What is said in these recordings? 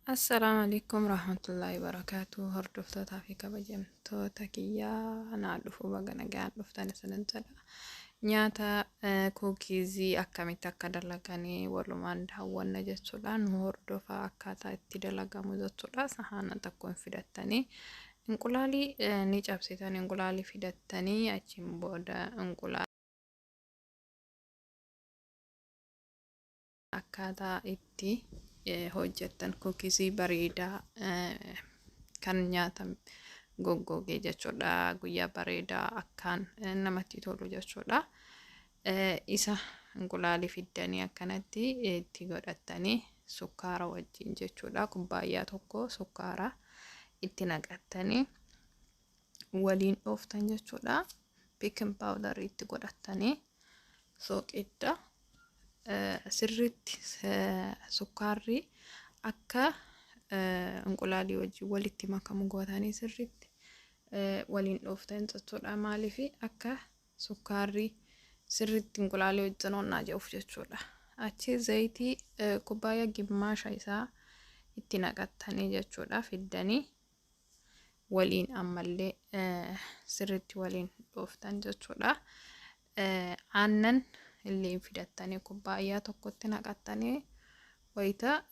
Assalaamu alaikum rahmatullahi barakaatu. Hordoftootaa fi kabajamtoota kiyyaa, naa dhufu, baga nagaan dhuftan isinin jedha. Nyaata cookies akkamitti akka dalaganii walumaan daawwanna jechuudha. Nu hordofaa, akkaataa itti dalagamu jechuudha. Sahaana tokkoon fidattanii inqulaalii ni cabsitan, inqulaalii fidattanii achiin booda inqulaalii akkaataa itti hojjettan, cookies bareedaa kan nyaata goggogee jechuudha. Guyyaa bareedaa akkaan namatti tolu jechuudha. Isa inqulaalii fiddanii akkanatti itti godhattanii sukkaara wajjin jechuudha. Kubbaayyaa tokko sukkaara itti naqattanii waliin dhooftan jechuudha. Baking powder itti godhattanii soqidda sirriitti sukkaarri akka inqulaalii wajjin walitti makamu gootanii sirriitti waliin dhooftan jechuudha. Maaliif? Akka sukkaarri sirriitti inqulaalii wajjin onnaa jedhuuf jechuudha. Achi zayitii kubbaayyaa gimmaasha isaa itti naqattanii jechuudha, fiddanii waliin ammallee sirriitti waliin dhooftan jechuudha. Aannan illee fidattanii kubbaayyaa tokkotti naqattanii wayita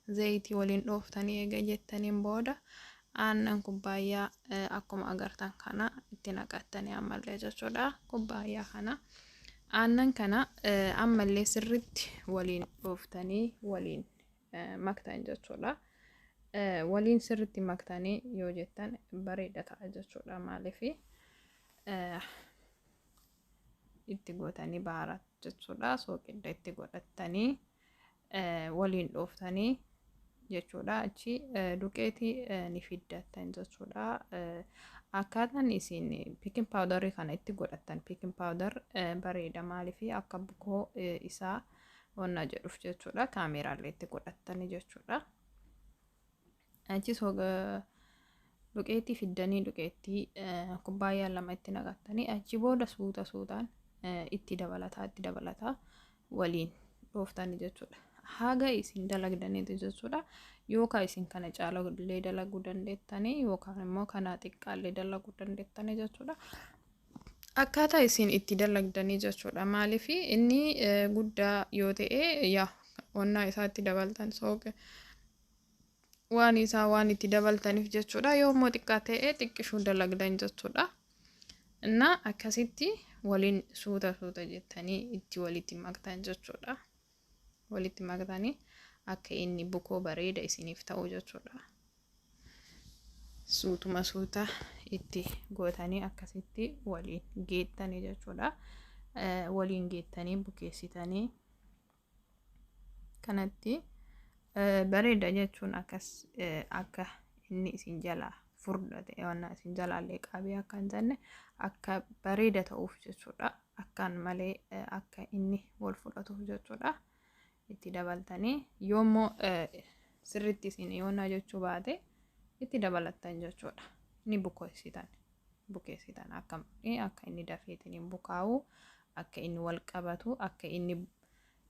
zayitii waliin dhooftanii eega jettaniin booda aannan kubbaayyaa akkuma agartan kana itti naqattanii ammallee jechuudha. Kubbaayyaa kana aannan kana ammallee sirriitti waliin dhooftanii waliin maktan jechuudha. Waliin sirriitti maktanii yoo jettan bareeda ta'a jechuudha. Maaliif? Itti gootanii baara jechuudha. Sooqidda itti godhattanii waliin dhooftanii jechuudha. Achi duqeetii ni fiddattan jechuudha. Akkaataan isin baking powder kana itti godhattan, baking powder bareeda. Maaliif? Akka bukoo isaa onna jedhuuf jechuudha. Kaameeraallee itti godhattanii jechuudha. Achi duqeetii fiddanii duqeettii kubbaayyaa 2 itti naqattanii achi booda suuta suutaan itti dabalataa itti dabalataa waliin dhooftanii jechuudha. Haga isin dalagdaniiti jechuudha. Yookaan isin kana caalaa dalaguu dandeettanii yookaan immoo kana xiqqaallee dalaguu dandeettanii jechuudha. Akkaataa isin itti dalagdanii jechuudha. Maaliif? Inni guddaa yoo ta'e, yaa onnaa isaatti dabaltan sooqe waan isaa waan itti dabaltaniif jechuudha. Yoo immoo xiqqaa ta'e, xiqqishuu dalagdan jechuudha. Innaa akkasitti waliin suuta suuta jettanii itti walitti maktan jechuudha. Walitti maktanii akka inni bukoo bareeda isiniif ta'u jechuudha. Suutuma suuta itti gootanii akkasitti waliin geettanii jechuudha. Waliin geettanii bukeessitanii kanatti bareeda jechuun akkas akka inni isin jalaa furdate, waan isin jalaallee qabee akka hin jenne, akka bareeda ta'uuf jechuudha. Akkaan malee akka inni wal fudhatuuf jechuudha. Itti dabaltanii yoommoo sirriitti isin yoonaa jechuu baate itti dabalattan jechuudha. Ni bukeessitan. Bukeessitan akka inni dafeetiin hin bukaa'u, akka inni wal qabatu, akka inni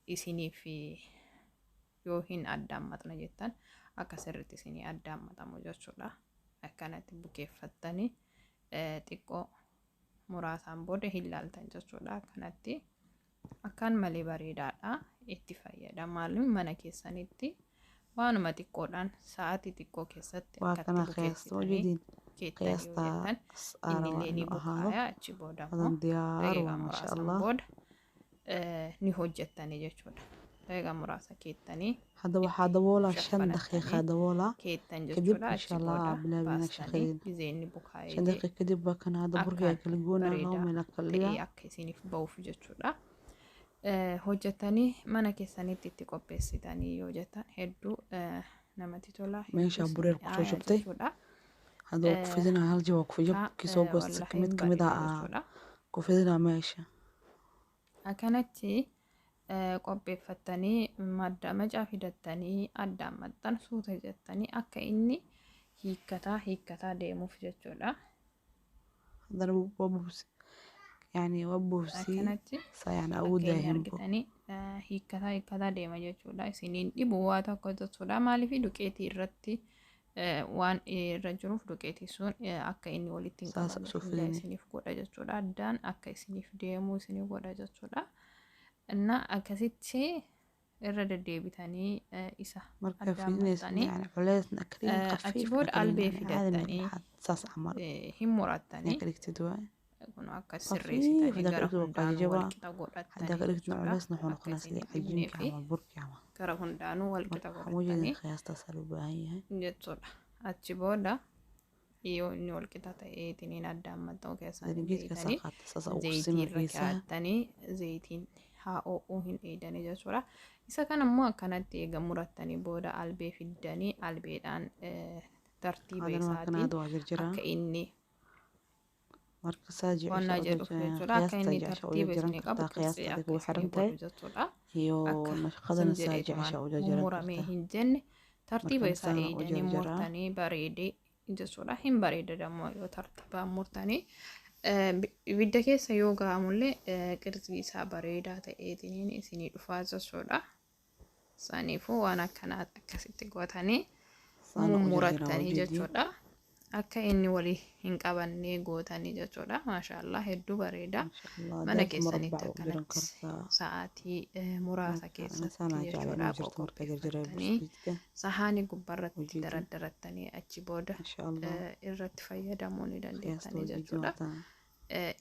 isiniif yoo hin addaammatna jettan akka sirriitti isinii addaammatamu jechuudha. Akkanatti bukeeffattanii xiqqoo muraasaan booda hin laaltan jechuudha. Akkanatti akkaan malee bareedaadha. Itti fayyadamaa mana keessanitti waanuma xiqqoodhaan sa'aatii xiqqoo keessatti Waa akkatti kana qiyaasta bukeessitanii ujeedin keettanii yoo qiyaasta jettan aan rabaa innillee ni inuu ahaado bukaaya. Achi booda immoo hadan diyaar daqiiqaa waa maasha muraasaan Allah. booda ni hojjettanii jechuudha. Daqiiqaa muraasa keettanii Hadda waxaa itti daboolaa 5 daqiiqa shaffanatanii daboolaa keettan kadib jechuudha. insha Achi Allah booda bilaabayna baastanii shaqadeena. gizeenni bukaa'ee 5 jee daqiiqa kadib baa kana hadda burkii akkaan kala goonaa laba bareedaa meel kala ta'ee dhigaa. akka isiniif ba'uuf jechuudha. Hojjetanii mana keessanitti itti qopheessitanii yoo jettan hedduu namatti tola. Hedduu Meeshaa isin bureer kusoo mi'aayaa shubtay jechuudha. Hadda waa ku fidinaa, hal jib waa ku Ka jabkii soo goostay wallahi mid hin kamid bareeda ah jechuudha. ku fidinaa meesha. Akkanatti qopheeffattanii madda macaa fidattanii addaan maxxan suuta jettanii akka inni hiikkataa hiikkataa deemuuf jechuudha. Haddana waa buufsi, yani waa buufsi Akkanatti sa yani akka awood inni ahaynbo. argitanii Hiikkataa hiikkataa deema jechuudha. Isiniin dhibu waa tokko jechuudha. Maaliif duqeetii irratti waan irra jiruuf duqeetii sun akka inni walitti hin Saas qabamne soo illee fidinay. Isiniif godha jechuudha. Addaan akka isiniif deemu isiniif godha jechuudha. Inna akkasitti irra deddeebitanii isa Marka addaan fidinaysid maxxanii yani culeysna ka dhigin, achi khafiifna booda ka dhigin, albee yani caadi meel fidattanii dhexaad saas camal hin inaa murattanii ka dhigtid waaye. Kun akka Khafiif sirreessitanii hadaa ka gara dhigtid waa kaa hundaanuu jajabaa, walqixa hadaa godhattanii ka dhigtidna jechuudha. culeysna wuxuu Akka noqonaa isin sidii hin dhibnee cajiinka fi camal, burki camal. Gara hundaanuu walqixa Marka waxaan ujeedin godhattanii qiyaastaasaa loo baahan yahay. Jechuudha. Achi booda yoo inni walqixa ta'eetiniin addaan maxxanuu keessan Hadana hin geedkaasaa beeytanii qaata, saasaa ugu zayitii simi irra geesaha. kaa'attanii zayitiin haa ho'uu hin eedanii jechuudha. Isa kana immoo akkanatti eega murattanii booda albee fiddanii albeedhaan tartiiba Haddana waa kana, isaatiin hadda waa jarjaraa. Akka inni Marka saa jecesha qonnaa u jedhuuf jechuudha. Akka qiyaasta inni jecesha u tartiiba jarjaran isinii qabu kartaa, qirtsii qiyaasta aday akka kugu isinii xiran tahay godhu jechuudha. iyo Akka nashqadana zim saa jedheetumaan jecesha u jarjaran mummuramee kartaa. Hin jenne tartiiba Marka isaa saana u eeganii jarjaraa. murtanii bareedee jechuudha. Hin bareeda dammoo yoo tartiibaan murtanii ibidda keessa yoo ga'amullee qirtsii isaa bareedaa ta'eetiin isinii dhufaa jechuudha. Saniifuu waan akkanaa akkasitti gootanii Saana u jarjaraa mummurattanii ujeediin. Jechuudha. Akka inni walii hin qabannee gootanii jechuudha. Maashaallah, hedduu bareeda. Masha Allah, Mana daaf keessanitti murabbac u jaran akkanatti kartaa. Sa'aatii muraasa Marka ana keessatti saanaa jeclaa jechuudha inuu jirto marka jarjaray qopheeffattanii buskuudka sahaanii gubbaarratti ujeedin. Daraddarattanii achi booda Masha Allah, irratti fayyadamuu ni qiyaasta dandeettanii ujeedin jechuudha. waa tana.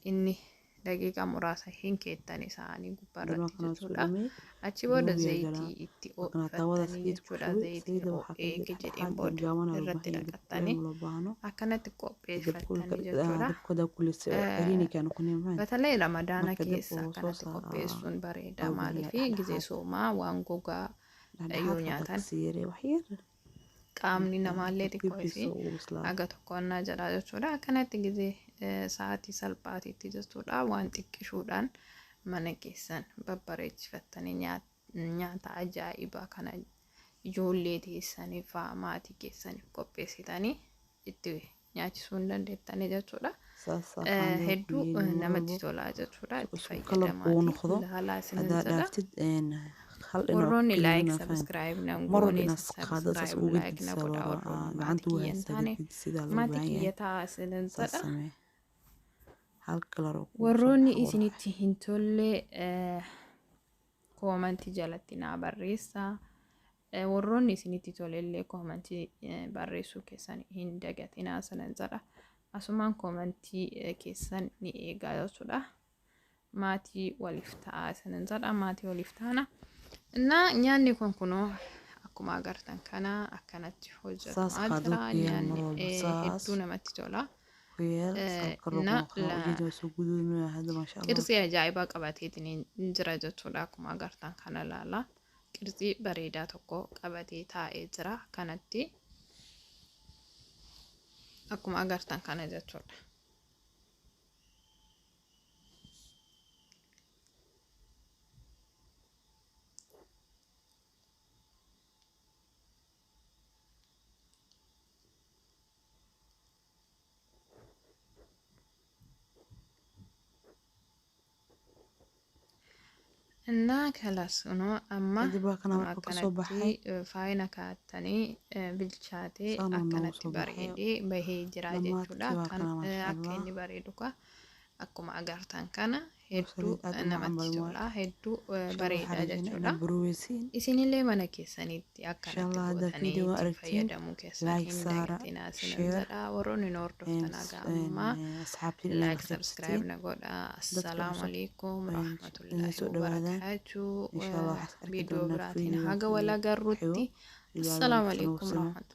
Inni daqiiqaa muraasa hin keettanii sahaanii Haddana waa gubbaarratti kana soo jechuudha. dhamay Achi booda duubiyaa galaa. zayitii itti Marka taawada ho'ifattanii saliid ku jechuudha. shubay, Zayitiin saliidda waxaa ka ho'ee jira jedheen dhexdhexaad booda gaabana loo irratti baahan yahay, dab kuleel naqattanii ma loo baahno. Akkanatti Dabka qopheeffattanii jechuudha. Dabka hadaa kuleyso ciriini kaa noqonaya ma fahanti. በተለይ ramadaana Marka dabka keessa wuu soo akkanatti saaraa qopheessuun bareeda. loo baahan yahay Maaliif gizee dhexdhexaad soomaa waan gogaa yoo dhexdhexaadka hadaa nyaatan kasii yaree wax yar. Qaamni Marka namaallee xiqqoo tartiibtiisa isii ugu bislaado. Haga tokkonnaa jedha jechuudha. Akkanatti gizee sa'aatii salphaatiitti jechuudha waan xiqqishuudhaan mana keessan babbareechifattanii nyaata ajaa'ibaa kana ijoollee teessaniif fa'aa maatii keessaniif qopheessitanii itti nyaachisuu hin dandeettanii jechuudha. Saasaa qaandada ku Hedduu yeeli mar namatti walbo tolaa jechuudha. Itti isku kalar uu fayyadamaati. noqdo. Ilaalaa isinin Hadaa jedha. dhaaftid hal dhinac ku Warroonni like gelina fahanti. subscribe nan Mar walba goone inaad qaadada saas subscribe uga like na gedisaa loo godhaa rabaa, warroonni gacanta maatii ugu kiyya hin haysaa taane gedgedisidaa loo maatii baahan yahay. kiyya ta'aa isinin Saas jedha. samee hal kalar oo kugu soo Warroonni baxa qurux. Isinitti hin tolle koomantii jalatti naa barreessaa. Warroonni isinitti tolellee koomantii barreessuu keessan hin dagatinaa sanan jedha. Asumaan koomantii keessan ni eegaa jechuudha. Maatii waliif ta'aa sanan jedha. Maatii waliif ta'ana. Innaa nyaanni kun kunoo akkuma agartan kana akkanatti Saas hojjetamaa qaadada jira. ku yeel mar Nyaanni walba saas hedduu namatti tola. Ku yeel saas kalar ku Na noqonaa ujeedi waa soo guduudmaya hadda, masha Allah. Qirtsii ajaa'ibaa qabateetiin jira jechuudha. Akkuma agartan kana laala. Qirtsii bareedaa tokko qabatee taa'ee jira kanatti. Akkuma agartan kana jechuudha. Innaa kalas kunoo amma Kadib waa kana kunoo marka kasoo baxay. Akkanatti faayina kaa'attanii bilchaatee Saanuu noogu akkanatti soo baxay. Bareedee bahee jira jechuudha. Dhammaadkii waa Kan kana, masha akka Allah. Inni bareedu kaa akkuma agartan kana hedduu Saliid aad u macaan namatti badan waaye. Tola hedduu Insha Allah waxaan bareeda rajeynaa jechuudha. inaad baroweysiin. Isinillee mana keessanitti Insha akkanatti Allah haddaa gootanii video itti aragtiin fayyadamuu keessan like hin saara, dagatinaa isinan share jedha. Warroonni nu hordoftan haga ammaa asxaabtiin inaad like la subscribe qaybsatiin na godha. dadka Assalaamu cusub alaikum inay warahmatullaahi soo dhawaadaan. wabarakaatuh. Insha Allah waxaan is arki Viidiyoo doonaa biraatiin video haga wal xigo. agarrutti. Ilaalu Assalaamu waqti alaikum nagu simo. warahmatullahi.